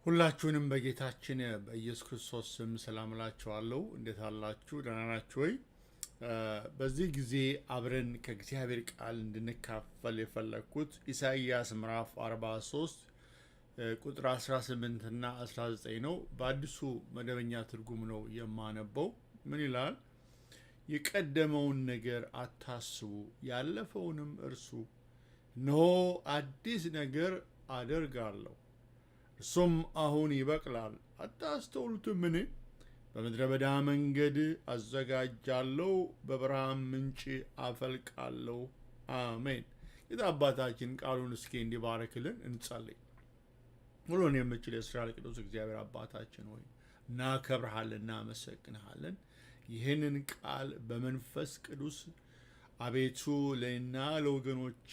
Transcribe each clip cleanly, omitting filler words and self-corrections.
ሁላችሁንም በጌታችን በኢየሱስ ክርስቶስ ስም ሰላም እላችኋለሁ። እንዴት አላችሁ? ደህና ናችሁ ወይ? በዚህ ጊዜ አብረን ከእግዚአብሔር ቃል እንድንካፈል የፈለግኩት ኢሳይያስ ምዕራፍ 43 ቁጥር 18 እና 19 ነው። በአዲሱ መደበኛ ትርጉም ነው የማነበው። ምን ይላል? የቀደመውን ነገር አታስቡ፣ ያለፈውንም እርሱ። እነሆ አዲስ ነገር አደርጋለሁ፣ እርሱም አሁን ይበቅላል፣ አታስተውሉትምን? በምድረ በዳ መንገድ አዘጋጃለሁ፣ በበረሃም ምንጭ አፈልቃለሁ። አሜን። ጌታ አባታችን ቃሉን እስኪ እንዲባርክልን እንጸልይ። ሁሉን የምችል የእስራኤል ቅዱስ እግዚአብሔር አባታችን ሆይ እናከብርሃለን፣ እናመሰግንሃለን። ይህንን ቃል በመንፈስ ቅዱስ አቤቱ ለእኔና ለወገኖቼ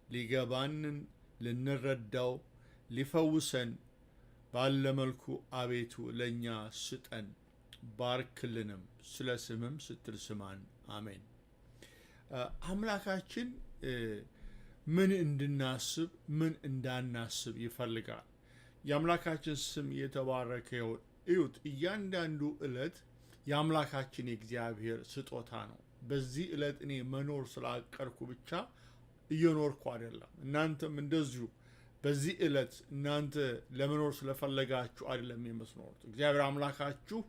ሊገባንን ልንረዳው ሊፈውሰን ባለ መልኩ አቤቱ ለእኛ ስጠን፣ ባርክልንም፣ ስለ ስምም ስትል ስማን። አሜን። አምላካችን ምን እንድናስብ ምን እንዳናስብ ይፈልጋል። የአምላካችን ስም የተባረከ ይሁን። እዩት፣ እያንዳንዱ ዕለት የአምላካችን የእግዚአብሔር ስጦታ ነው። በዚህ ዕለት እኔ መኖር ስላቀድኩ ብቻ እየኖርኩ አይደለም። እናንተም እንደዚሁ በዚህ ዕለት እናንተ ለመኖር ስለፈለጋችሁ አይደለም የምትኖሩት። እግዚአብሔር አምላካችሁ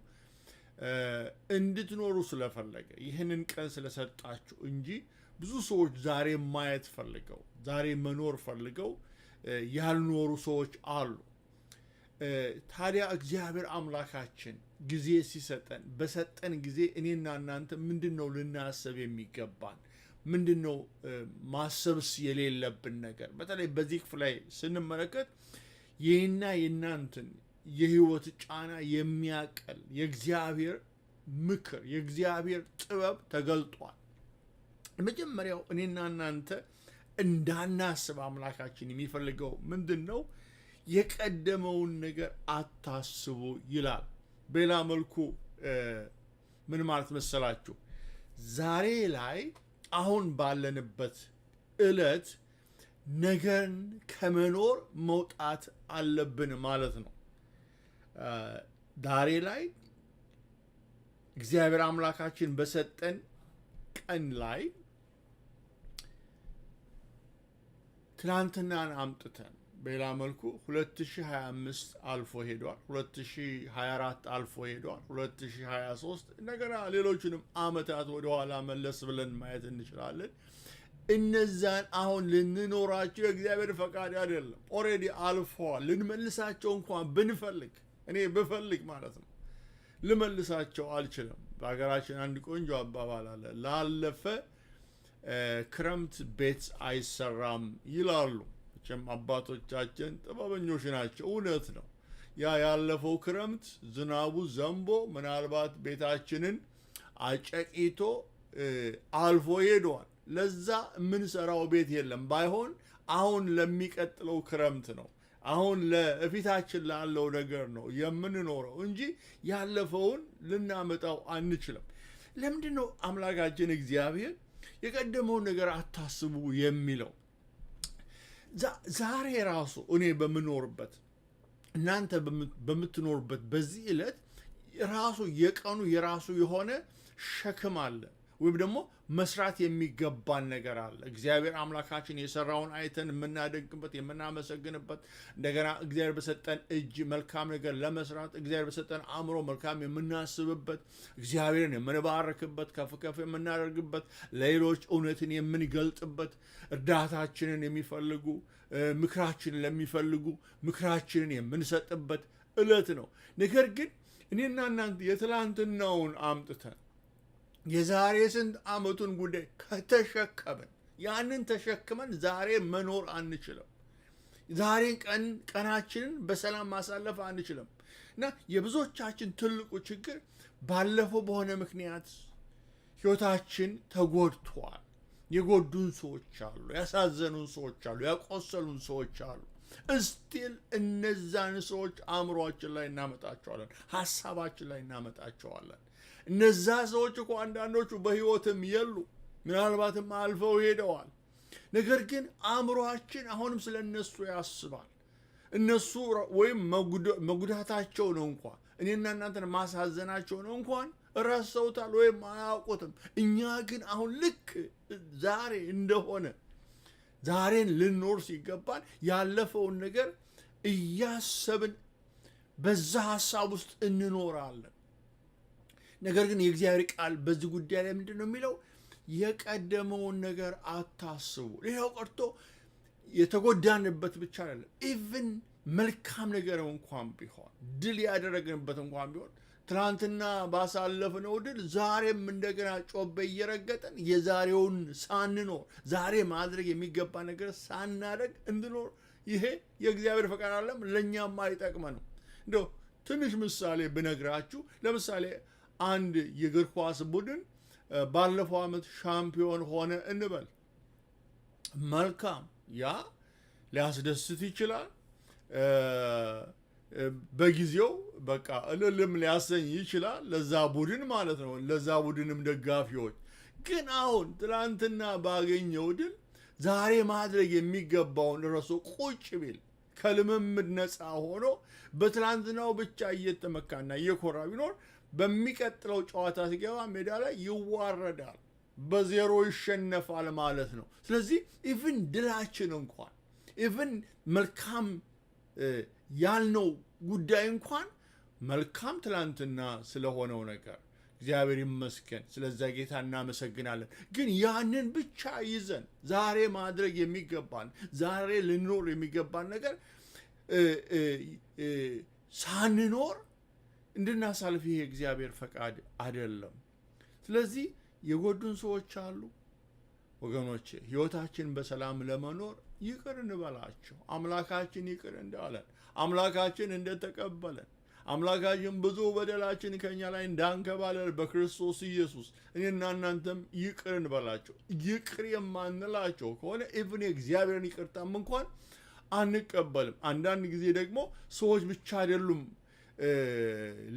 እንድትኖሩ ስለፈለገ ይህንን ቀን ስለሰጣችሁ እንጂ ብዙ ሰዎች ዛሬ ማየት ፈልገው ዛሬ መኖር ፈልገው ያልኖሩ ሰዎች አሉ። ታዲያ እግዚአብሔር አምላካችን ጊዜ ሲሰጠን በሰጠን ጊዜ እኔና እናንተ ምንድን ነው ልናስብ የሚገባን? ምንድን ነው ማሰብስ የሌለብን ነገር? በተለይ በዚህ ክፍል ላይ ስንመለከት ይህና የእናንተን የህይወት ጫና የሚያቀል የእግዚአብሔር ምክር የእግዚአብሔር ጥበብ ተገልጧል። መጀመሪያው እኔና እናንተ እንዳናስብ አምላካችን የሚፈልገው ምንድን ነው? የቀደመውን ነገር አታስቡ ይላል። በሌላ መልኩ ምን ማለት መሰላችሁ? ዛሬ ላይ አሁን ባለንበት ዕለት ነገርን ከመኖር መውጣት አለብን ማለት ነው። ዛሬ ላይ እግዚአብሔር አምላካችን በሰጠን ቀን ላይ ትናንትናን አምጥተን በሌላ መልኩ 2025 አልፎ ሄዷል። 2024 አልፎ ሄዷል። 2023 እንደገና ሌሎቹንም አመታት ወደኋላ መለስ ብለን ማየት እንችላለን። እነዛን አሁን ልንኖራቸው የእግዚአብሔር ፈቃድ አይደለም። Already አልፈዋል። ልንመልሳቸው እንኳን ብንፈልግ፣ እኔ ብፈልግ ማለት ነው፣ ልመልሳቸው አልችልም። በሀገራችን አንድ ቆንጆ አባባል አለ። ላለፈ ክረምት ቤት አይሰራም ይላሉ። መቼም አባቶቻችን ጥበበኞች ናቸው። እውነት ነው። ያ ያለፈው ክረምት ዝናቡ ዘንቦ ምናልባት ቤታችንን አጨቂቶ አልፎ ሄደዋል። ለዛ የምንሰራው ቤት የለም። ባይሆን አሁን ለሚቀጥለው ክረምት ነው፣ አሁን ለፊታችን ላለው ነገር ነው የምንኖረው እንጂ ያለፈውን ልናመጣው አንችልም። ለምንድን ነው አምላካችን እግዚአብሔር የቀደመውን ነገር አታስቡ የሚለው? ዛሬ ራሱ እኔ በምኖርበት እናንተ በምትኖርበት በዚህ ዕለት ራሱ የቀኑ የራሱ የሆነ ሸክም አለ፣ ወይም ደግሞ መስራት የሚገባን ነገር አለ። እግዚአብሔር አምላካችን የሰራውን አይተን የምናደንቅበት የምናመሰግንበት፣ እንደገና እግዚአብሔር በሰጠን እጅ መልካም ነገር ለመስራት፣ እግዚአብሔር በሰጠን አእምሮ መልካም የምናስብበት፣ እግዚአብሔርን የምንባርክበት፣ ከፍ ከፍ የምናደርግበት፣ ለሌሎች እውነትን የምንገልጥበት፣ እርዳታችንን የሚፈልጉ ምክራችንን ለሚፈልጉ ምክራችንን የምንሰጥበት ዕለት ነው። ነገር ግን እኔና እናንተ የትላንትናውን አምጥተን የዛሬ ስንት ዓመቱን ጉዳይ ከተሸከምን ያንን ተሸክመን ዛሬ መኖር አንችልም። ዛሬ ቀን ቀናችንን በሰላም ማሳለፍ አንችልም። እና የብዙዎቻችን ትልቁ ችግር ባለፈው በሆነ ምክንያት ሕይወታችን ተጎድቷል። የጎዱን ሰዎች አሉ፣ ያሳዘኑን ሰዎች አሉ፣ ያቆሰሉን ሰዎች አሉ። Still እነዛን ሰዎች አእምሯችን ላይ እናመጣቸዋለን፣ ሀሳባችን ላይ እናመጣቸዋለን። እነዛ ሰዎች እኮ አንዳንዶቹ በሕይወትም የሉ፣ ምናልባትም አልፈው ሄደዋል። ነገር ግን አእምሯችን አሁንም ስለ እነሱ ያስባል። እነሱ ወይም መጉዳታቸውን እንኳን እኔና እናንተን ማሳዘናቸውን እንኳን ረስተውታል ወይም አያውቁትም። እኛ ግን አሁን ልክ ዛሬ እንደሆነ ዛሬን ልንኖር ሲገባን ያለፈውን ነገር እያሰብን በዛ ሀሳብ ውስጥ እንኖራለን። ነገር ግን የእግዚአብሔር ቃል በዚህ ጉዳይ ላይ ምንድን ነው የሚለው? የቀደመውን ነገር አታስቡ። ሌላው ቀርቶ የተጎዳንበት ብቻ አይደለም፣ even መልካም ነገር እንኳን ቢሆን፣ ድል ያደረግንበት እንኳን ቢሆን፣ ትናንትና ባሳለፍነው ድል ዛሬም እንደገና ጮቤ እየረገጥን የዛሬውን ሳንኖር፣ ዛሬ ማድረግ የሚገባ ነገር ሳናደርግ እንድኖር ይሄ የእግዚአብሔር ፈቃድ አይደለም፣ ለእኛም አይጠቅመንም። እንደው ትንሽ ምሳሌ ብነግራችሁ፣ ለምሳሌ አንድ የእግር ኳስ ቡድን ባለፈው ዓመት ሻምፒዮን ሆነ እንበል። መልካም፣ ያ ሊያስደስት ይችላል። በጊዜው በቃ እልልም ሊያሰኝ ይችላል፣ ለዛ ቡድን ማለት ነው፣ ለዛ ቡድንም ደጋፊዎች። ግን አሁን ትላንትና ባገኘው ድል ዛሬ ማድረግ የሚገባውን ረስቶ ቁጭ ቢል፣ ከልምምድ ነፃ ሆኖ በትላንትናው ብቻ እየተመካና እየኮራ ቢኖር በሚቀጥለው ጨዋታ ሲገባ ሜዳ ላይ ይዋረዳል፣ በ0 ይሸነፋል ማለት ነው። ስለዚህ even ድላችን እንኳን፣ even መልካም ያልነው ጉዳይ እንኳን፣ መልካም ትላንትና ስለሆነው ነገር እግዚአብሔር ይመስገን፣ ስለዛ ጌታ እናመሰግናለን። ግን ያንን ብቻ ይዘን ዛሬ ማድረግ የሚገባን፣ ዛሬ ልንኖር የሚገባን ነገር ሳንኖር እንድናሳልፍ ይሄ የእግዚአብሔር ፈቃድ አይደለም። ስለዚህ የጎዱን ሰዎች አሉ ወገኖች፣ ህይወታችን በሰላም ለመኖር ይቅር እንበላቸው። አምላካችን ይቅር እንዳለን፣ አምላካችን እንደተቀበለን፣ አምላካችን ብዙ በደላችን ከኛ ላይ እንዳንከባለል በክርስቶስ ኢየሱስ እኔና እናንተም ይቅር እንበላቸው። ይቅር የማንላቸው ከሆነ even የእግዚአብሔርን ይቅርታም እንኳን አንቀበልም። አንዳንድ ጊዜ ደግሞ ሰዎች ብቻ አይደሉም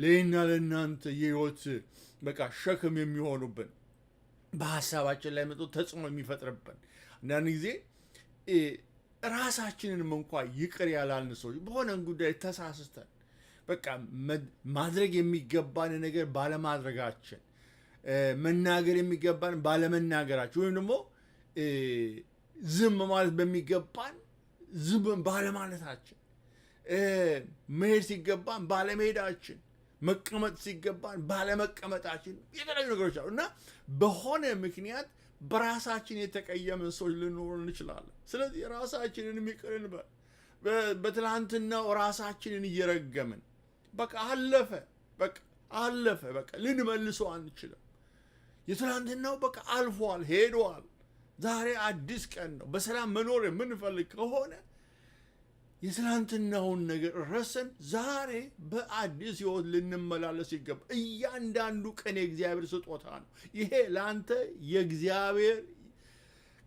ለእኔና ለእናንተ የህይወት በቃ ሸክም የሚሆኑብን፣ በሀሳባችን ላይ መጥቶ ተጽዕኖ የሚፈጥርብን። አንዳንድ ጊዜ ራሳችንንም እንኳ ይቅር ያላልን ሰዎች በሆነ ጉዳይ ተሳስተን በቃ ማድረግ የሚገባን ነገር ባለማድረጋችን፣ መናገር የሚገባን ባለመናገራችን፣ ወይም ደግሞ ዝም ማለት በሚገባን ዝም ባለማለታችን፣ መሄድ ሲገባን ባለመሄዳችን፣ መቀመጥ ሲገባን ባለመቀመጣችን የተለያዩ ነገሮች አሉ እና በሆነ ምክንያት በራሳችን የተቀየምን ሰዎች ልንኖር እንችላለን። ስለዚህ ራሳችንን ይቅር እንበል። በትላንትናው ራሳችንን እየረገምን በቃ አለፈ፣ በቃ አለፈ፣ በቃ ልንመልሰው አንችልም። የትላንትናው በቃ አልፏል፣ ሄዷል። ዛሬ አዲስ ቀን ነው። በሰላም መኖር የምንፈልግ ከሆነ የትላንትናውን ነገር ረስተን ዛሬ በአዲስ ህይወት ልንመላለስ ይገባል። እያንዳንዱ ቀን የእግዚአብሔር ስጦታ ነው። ይሄ ለአንተ የእግዚአብሔር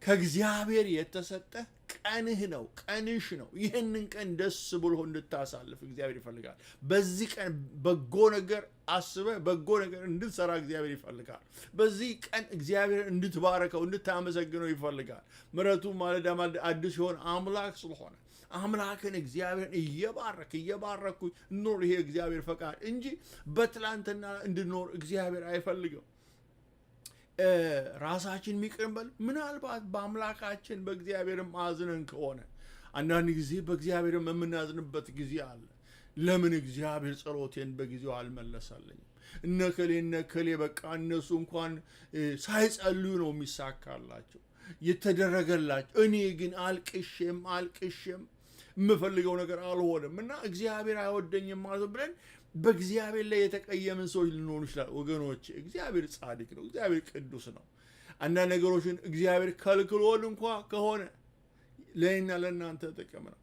ከእግዚአብሔር የተሰጠ ቀንህ ነው፣ ቀንሽ ነው። ይህንን ቀን ደስ ብሎ እንድታሳልፍ እግዚአብሔር ይፈልጋል። በዚህ ቀን በጎ ነገር አስበህ በጎ ነገር እንድትሰራ እግዚአብሔር ይፈልጋል። በዚህ ቀን እግዚአብሔር እንድትባረከው፣ እንድታመሰግነው ይፈልጋል። ምሕረቱ ማለዳ ማለዳ አዲስ የሆነ አምላክ ስለሆነ አምላክን እግዚአብሔርን እየባረክ እየባረኩ እንኖር። ይሄ እግዚአብሔር ፈቃድ እንጂ በትላንትና እንድኖር እግዚአብሔር አይፈልግም። ራሳችን ይቅር እንበል። ምናልባት በአምላካችን በእግዚአብሔርም አዝነን ከሆነ፣ አንዳንድ ጊዜ በእግዚአብሔርም የምናዝንበት ጊዜ አለ። ለምን እግዚአብሔር ጸሎቴን በጊዜው አልመለሰልኝም? እነከሌ እነከሌ በቃ እነሱ እንኳን ሳይጸልዩ ነው የሚሳካላቸው፣ የተደረገላቸው፣ እኔ ግን አልቅሼም አልቅሼም የምፈልገው ነገር አልሆነም እና እግዚአብሔር አይወደኝም ማለት ነው ብለን በእግዚአብሔር ላይ የተቀየምን ሰዎች ልንሆኑ ይችላል። ወገኖች፣ እግዚአብሔር ጻድቅ ነው። እግዚአብሔር ቅዱስ ነው። አንዳንድ ነገሮችን እግዚአብሔር ከልክሎን እንኳ ከሆነ ለእኔና ለእናንተ ጥቅም ነው።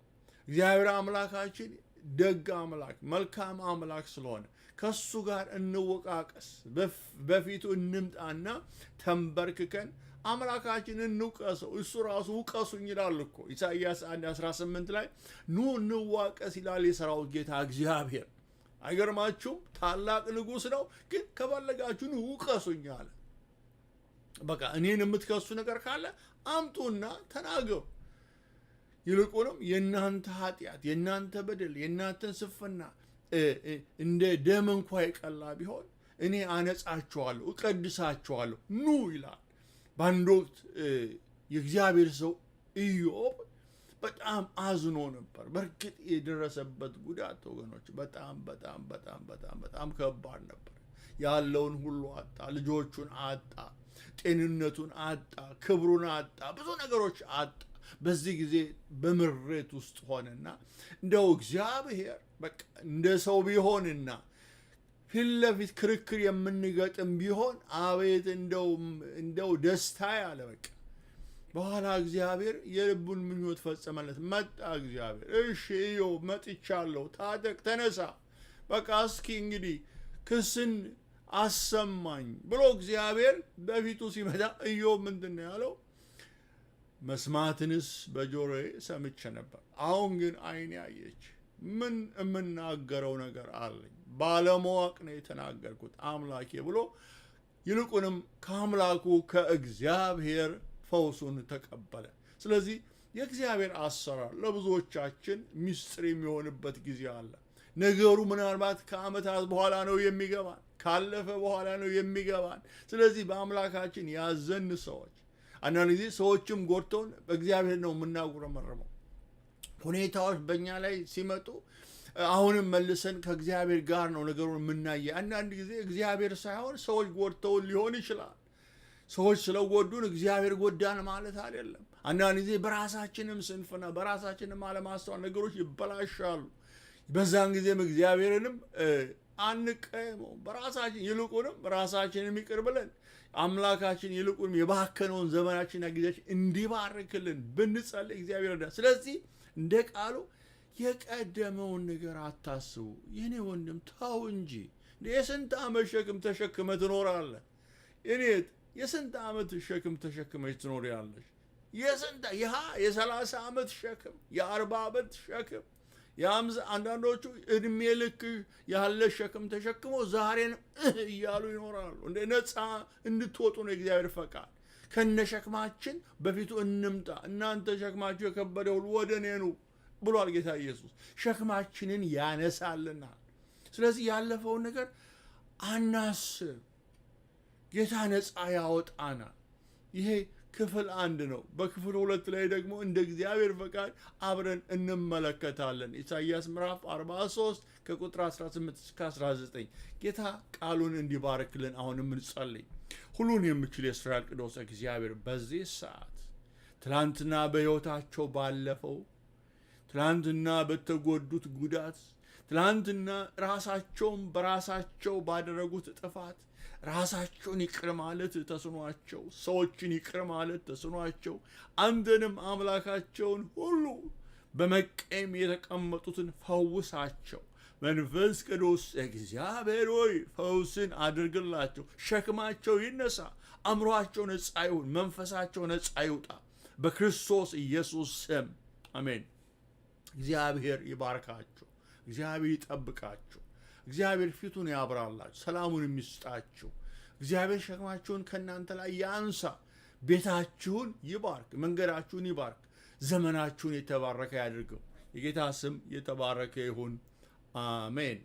እግዚአብሔር አምላካችን ደግ አምላክ፣ መልካም አምላክ ስለሆነ ከሱ ጋር እንወቃቀስ፣ በፊቱ እንምጣና ተንበርክከን አምላካችን እንውቀሰው። እሱ ራሱ ውቀሱኝ ይላል እኮ። ኢሳይያስ 1 18 ላይ ኑ እንዋቀስ ይላል የሰራዊት ጌታ እግዚአብሔር። አይገርማችሁም? ታላቅ ንጉሥ ነው፣ ግን ከፈለጋችሁ ኑ ውቀሱኝ አለ። በቃ እኔን የምትከሱ ነገር ካለ አምጡና ተናገሩ። ይልቁንም የእናንተ ኃጢአት፣ የእናንተ በደል፣ የእናንተን ስንፍና እንደ ደም እንኳ የቀላ ቢሆን እኔ አነጻችኋለሁ፣ እቀድሳችኋለሁ፣ ኑ ይላል። በአንድ ወቅት የእግዚአብሔር ሰው ኢዮብ በጣም አዝኖ ነበር። በእርግጥ የደረሰበት ጉዳት ወገኖች በጣም በጣም በጣም በጣም በጣም ከባድ ነበር። ያለውን ሁሉ አጣ፣ ልጆቹን አጣ፣ ጤንነቱን አጣ፣ ክብሩን አጣ፣ ብዙ ነገሮች አጣ። በዚህ ጊዜ በምሬት ውስጥ ሆነና እንደው እግዚአብሔር በቃ እንደ ሰው ቢሆንና ፊት ለፊት ክርክር የምንገጥም ቢሆን አቤት እንደው ደስታ ያለ በቃ። በኋላ እግዚአብሔር የልቡን ምኞት ፈጸመለት። መጣ እግዚአብሔር። እሺ ኢዮብ መጥቻለሁ፣ ታጠቅ፣ ተነሳ፣ በቃ እስኪ እንግዲህ ክስን አሰማኝ ብሎ እግዚአብሔር በፊቱ ሲመጣ ኢዮብ ምንድን ነው ያለው? መስማትንስ በጆሮዬ ሰምቼ ነበር፣ አሁን ግን ዓይኔ አየች። ምን የምናገረው ነገር አለኝ? ባለማወቅ ነው የተናገርኩት አምላኬ ብሎ ይልቁንም ከአምላኩ ከእግዚአብሔር ፈውሱን ተቀበለ። ስለዚህ የእግዚአብሔር አሰራር ለብዙዎቻችን ምስጢር የሚሆንበት ጊዜ አለ። ነገሩ ምናልባት ከዓመታት በኋላ ነው የሚገባን፣ ካለፈ በኋላ ነው የሚገባን። ስለዚህ በአምላካችን ያዘን ሰዎች አንዳንድ ጊዜ ሰዎችም ጎድተውን በእግዚአብሔር ነው የምናጉረመርመው። ሁኔታዎች በእኛ ላይ ሲመጡ አሁንም መልሰን ከእግዚአብሔር ጋር ነው ነገሩን የምናየ። አንዳንድ ጊዜ እግዚአብሔር ሳይሆን ሰዎች ጎድተውን ሊሆን ይችላል። ሰዎች ስለጎዱን እግዚአብሔር ጎዳን ማለት አይደለም። አንዳንድ ጊዜ በራሳችንም ስንፍና፣ በራሳችንም አለማስተዋል ነገሮች ይበላሻሉ። በዛን ጊዜም እግዚአብሔርንም አንቀየመው። በራሳችን ይልቁንም ራሳችንም ይቅር ብለን አምላካችን ይልቁንም የባከነውን ዘመናችንና ጊዜያችን እንዲባርክልን ብንጸልይ እግዚአብሔር ይረዳል። ስለዚህ እንደ ቃሉ የቀደመውን ነገር አታስቡ። የኔ ወንድም ተው እንጂ፣ የስንት ዓመት ሸክም ተሸክመ ትኖራለህ? እኔ የስንት ዓመት ሸክም ተሸክመች ትኖሪያለሽ? የስንት የ30 ዓመት ሸክም፣ የ40 ዓመት ሸክም፣ አንዳንዶቹ እድሜ ልክ ያለ ሸክም ተሸክሞ ዛሬን እያሉ ይኖራሉ። እንደ ነፃ እንድትወጡ ነው የእግዚአብሔር ፈቃድ። ከነ ሸክማችን በፊቱ እንምጣ። እናንተ ሸክማችሁ የከበደ ሁሉ ወደ እኔ ኑ ብሏል ጌታ ኢየሱስ። ሸክማችንን ያነሳልናል። ስለዚህ ያለፈውን ነገር አናስብ። ጌታ ነፃ ያወጣናል። ይሄ ክፍል አንድ ነው። በክፍል ሁለት ላይ ደግሞ እንደ እግዚአብሔር ፈቃድ አብረን እንመለከታለን። ኢሳይያስ ምዕራፍ 43 ከቁጥር 18 እስከ 19። ጌታ ቃሉን እንዲባርክልን አሁንም እንጸልይ። ሁሉን የሚችል የእስራኤል ቅዱስ እግዚአብሔር በዚህ ሰዓት ትላንትና በሕይወታቸው ባለፈው፣ ትላንትና በተጎዱት ጉዳት፣ ትላንትና ራሳቸውን በራሳቸው ባደረጉት ጥፋት ራሳቸውን ይቅር ማለት ተስኗቸው፣ ሰዎችን ይቅር ማለት ተስኗቸው፣ አንተንም አምላካቸውን ሁሉ በመቀየም የተቀመጡትን ፈውሳቸው። መንፈስ ቅዱስ እግዚአብሔር ሆይ ፈውስን አድርግላቸው። ሸክማቸው ይነሳ፣ አእምሯቸው ነፃ ይሁን፣ መንፈሳቸው ነፃ ይውጣ። በክርስቶስ ኢየሱስ ስም አሜን። እግዚአብሔር ይባርካችሁ። እግዚአብሔር ይጠብቃችሁ። እግዚአብሔር ፊቱን ያብራላችሁ፣ ሰላሙን የሚስጣችሁ። እግዚአብሔር ሸክማችሁን ከእናንተ ላይ ያንሳ። ቤታችሁን ይባርክ፣ መንገዳችሁን ይባርክ፣ ዘመናችሁን የተባረከ ያድርገው። የጌታ ስም የተባረከ ይሁን። አሜን።